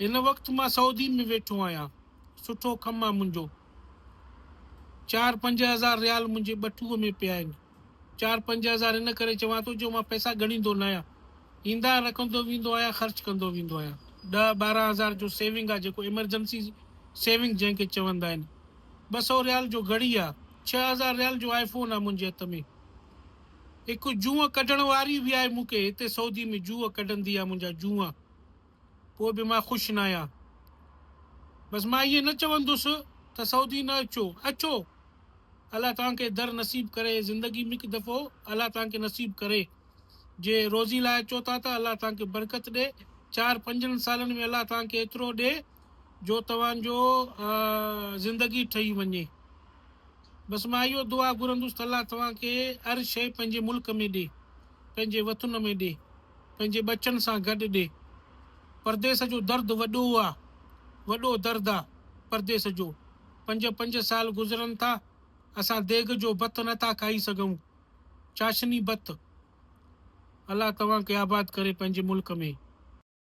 هن وقت مان سعودي ۾ ويٺو آهيان. سٺو ڪم آ منهنجو. چار 5000 ريال منهنجي ٻٽوء ۾ پيا آهن. چار 5000 ان ڪري چوان ٿو جو مان پئسا ڳڻيندو ناهيان. ايندا رکندو ويندو آهيان خرچ ڪندو ويندو آهيان. ڏهه 12 هزار جو سيونگ آ جيڪو ايمرجنسي سيونگ جنهن کي چوندا آهن. 200 ريال جو گهڙي آ. 6000 ريال جو آء فون آ منهنجي هٿ ۾. هڪ جونء ڪڍڻ واري به آهي مون کي هتي سعودي ۾ جونء ڪڍندي آ منهنجا جونء. پوء به مان خوش ناهيان. بس مان ائين نه چوندس ته سعودي نه اچو. اچو. الله توهان کي در نصيب ڪري. زندگي ۾ هڪ دفعو الله توهان کي نصيب ڪري. جي روزي لاء اچو ٿا ته الله توهان کي برڪت ڏي. چار پنجن سالن ۾ الله توهان کي ايترو ڏي جو توهان جو زندگي ٺهي وڃي. بس مان اهو دعا گهرندس ته الله توهان کي هر شيء پنهنجي ملڪ ۾ ڏي. پنهنجي وطن ۾ ڏي. پنهنجي ٻچن سان گڏ ڏي. پرديس جو درد وڏو آ، وڏو درد آ پرديس جو. پنج پنج سال گذرن ٿا، اسان ديڳ جو ڀت نه ٿا کائي سگهون. چاشني ڀت. الله توهان کي آباد ڪري پنهنجي ملڪ ۾.